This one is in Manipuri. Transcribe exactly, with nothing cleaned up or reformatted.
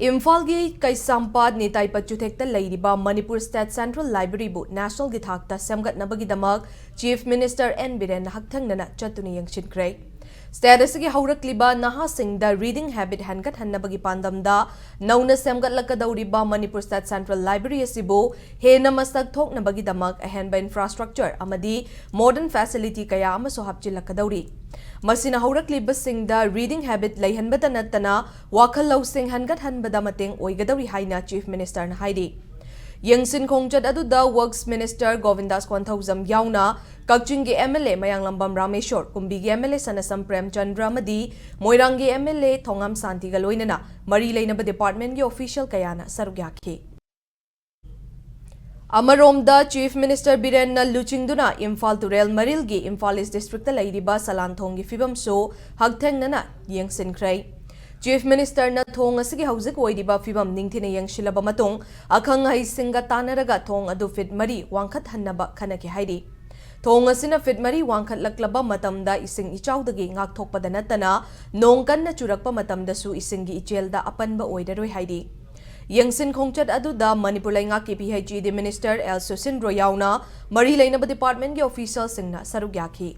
ꯏꯝꯐꯥꯜꯒꯤ ꯀꯩꯁꯥꯝꯄꯥꯠ ꯅꯤꯇꯥꯏ ꯄꯆꯨꯊꯦꯛꯇ ꯂꯩꯔꯤꯕ ꯃꯅꯤꯄꯨꯔ ꯁ꯭ꯇꯦꯠ ꯁꯦꯟꯇ꯭ꯔꯦꯜ ꯂꯥꯏꯕ꯭ꯔꯦꯔꯤꯕꯨ ꯅꯦꯁꯅꯦꯜꯒꯤ ꯊꯥꯛꯇ ꯁꯦꯝꯒꯠꯅꯕꯒꯤꯗꯃꯛ ꯆꯤꯐ ꯃꯤꯅꯤꯁꯇꯔ ꯑꯦꯟ ꯕꯤꯔꯦꯟꯅ ꯍꯛꯊꯦꯡꯅꯅ ꯆꯠꯇꯨꯅ ꯌꯦꯡꯁꯤꯟꯈ꯭ꯔꯦ꯫ ꯁ꯭ꯇꯦꯠ ꯑꯁꯤꯒꯤ ꯍꯧꯔꯛꯂꯤꯕ ꯅꯍꯥꯁꯤꯡꯗ ꯔꯤꯗꯤꯡ ꯍꯦꯕꯤꯠ ꯍꯦꯟꯒꯠꯍꯟꯅꯕꯒꯤ ꯄꯥꯟꯗꯝꯗ ꯅꯧꯅ ꯁꯦꯝꯒꯠꯂꯛꯀꯗꯧꯔꯤꯕ ꯃꯅꯤꯄꯨꯔ ꯁ꯭ꯇꯦꯠ ꯁꯦꯟꯇ꯭ꯔꯦꯜ ꯂꯥꯏꯕ꯭ꯔꯦꯔꯤ ꯑꯁꯤꯕꯨ ꯍꯦꯟꯅ ꯃꯁꯛ ꯊꯣꯛꯅꯕꯒꯤꯗꯃꯛ ꯑꯍꯦꯟꯕ ꯏꯟꯐ꯭ꯔꯥꯁ꯭ꯇ꯭ꯔꯛꯆꯔ ꯑꯃꯗꯤ ꯃꯣꯗꯔꯟ ꯐꯦꯁꯤꯂꯤꯇꯤ ꯀꯌꯥ ꯑꯃꯁꯨ ꯍꯥꯞꯆꯤꯜꯂꯛꯀꯗꯧꯔꯤ꯫ ꯃꯁꯤꯅ ꯍꯧꯔꯛꯂꯤꯕꯁꯤꯡꯗ ꯔꯤꯗꯤꯡ ꯍꯦꯕꯤꯠ ꯂꯩꯍꯟꯕꯇ ꯅꯠꯇꯅ ꯋꯥꯈꯜ ꯂꯧꯁꯤꯡ ꯍꯦꯟꯒꯠꯍꯟꯕꯗ ꯃꯇꯦꯡ ꯑꯣꯏꯒꯗꯧꯔꯤ ꯍꯥꯏꯅ ꯆꯤꯐ ꯃꯤꯅꯤꯁꯇꯔꯅ ꯍꯥꯏꯔꯤ꯫ ꯌꯦꯡꯁꯤꯟ ꯈꯣꯡꯆꯠ ꯑꯗꯨꯗ ꯋꯔꯛꯁ ꯃꯤꯅꯤꯁꯇꯔ ꯒꯣꯕꯤꯟꯗꯥꯁ ꯀꯣꯟꯊꯧꯖꯝ ꯌꯥꯎꯅ ꯀꯛꯆꯤꯡꯒꯤ M L A Mayanglambam Rameshor, ꯀꯨꯝꯕꯤꯒꯤ M L A Sanasam Premchandra ꯑꯃꯗꯤ ꯃꯣꯏꯔꯥꯡꯒꯤ ꯑꯦꯝ ꯑꯦꯜ ꯑꯦ ꯊꯣꯉꯥꯝ ꯁꯥꯟꯇꯤꯒ ꯂꯣꯏꯅꯅ ꯃꯔꯤ ꯂꯩꯅꯕ ꯗꯤꯄꯥꯔꯠꯃꯦꯟꯒꯤ ꯑꯣꯐꯤꯁꯤꯌꯦꯜ ꯀꯌꯥꯅ ꯁꯔꯨꯛ ꯌꯥꯈꯤ꯫ ꯑꯃꯔꯣꯝꯗ, ꯆꯤꯐ ꯃꯤꯅꯤꯁꯇꯔ ꯕꯤꯔꯦꯟꯅ ꯂꯨꯆꯤꯡꯗꯨꯅ ꯏꯝꯐꯥꯜ ꯇꯨꯔꯦꯜ ꯃꯔꯤꯜꯒꯤ ꯏꯝꯐꯥꯜ ꯏꯁ ꯗꯤꯁꯇ꯭ꯔꯤꯛꯇ ꯂꯩꯔꯤꯕ ꯁꯂꯥꯟ ꯊꯣꯡꯒꯤ ꯐꯤꯕꯝꯁꯨ ꯍꯛꯊꯦꯡꯅꯅ ꯌꯦꯡꯁꯤꯟꯈ꯭ꯔꯦ꯫ ꯆꯤꯐ ꯃꯤꯅꯤꯁꯇꯔꯅ ꯊꯣꯡ ꯑꯁꯤꯒꯤ ꯍꯧꯖꯤꯛ ꯑꯣꯏꯔꯤꯕ ꯐꯤꯕꯝ ꯅꯤꯡꯊꯤꯅ ꯌꯦꯡꯁꯤꯜꯂꯕ ꯃꯇꯨꯡ, ꯑꯈꯪ ꯑꯍꯩꯁꯤꯡꯒ ꯇꯥꯟꯅꯔꯒ ꯊꯣꯡ ꯑꯗꯨ ꯐꯤꯠ ꯃꯔꯤ ꯋꯥꯡꯈꯠꯍꯟꯅꯕ ꯈꯟꯅꯈꯤ ꯍꯥꯏꯔꯤ꯫ ꯊꯣꯡ ꯑꯁꯤꯅ ꯐꯤꯠ ꯃꯔꯤ ꯋꯥꯡꯈꯠꯂꯛꯂꯕ ꯃꯇꯝꯗ ꯏꯁꯤꯡ ꯏꯆꯥꯎꯗꯒꯤ ꯉꯥꯛꯊꯣꯛꯄꯗ ꯅꯠꯇꯅ, ꯅꯣꯡ ꯀꯟꯅ ꯆꯨꯔꯛꯄ ꯃꯇꯝꯗꯁꯨ ꯏꯁꯤꯡꯒꯤ ꯏꯆꯦꯜꯗ ꯑꯄꯟꯕ ꯑꯣꯏꯔꯔꯣꯏ ꯍꯥꯏꯔꯤ꯫ ꯌꯦꯡꯁꯤꯟ ꯈꯣꯡꯆꯠ ꯑꯗꯨꯗ ꯃꯅꯤꯄꯨꯔ ꯂꯩꯉꯥꯛꯀꯤ ꯄꯤ ꯑꯩꯆ ꯏ ꯗꯤ ꯃꯤꯅꯤꯁꯇꯔ ꯑꯦꯜ ꯁꯨꯁꯤꯟꯗ꯭ꯔꯣ ꯌꯥꯎꯅ ꯃꯔꯤ ꯂꯩꯅꯕ ꯗꯤꯄꯥꯔꯠꯃꯦꯟꯒꯤ ꯑꯣꯐꯤꯁꯤꯌꯦꯜꯁꯤꯡꯅ ꯁꯔꯨꯛ ꯌꯥꯈꯤ꯫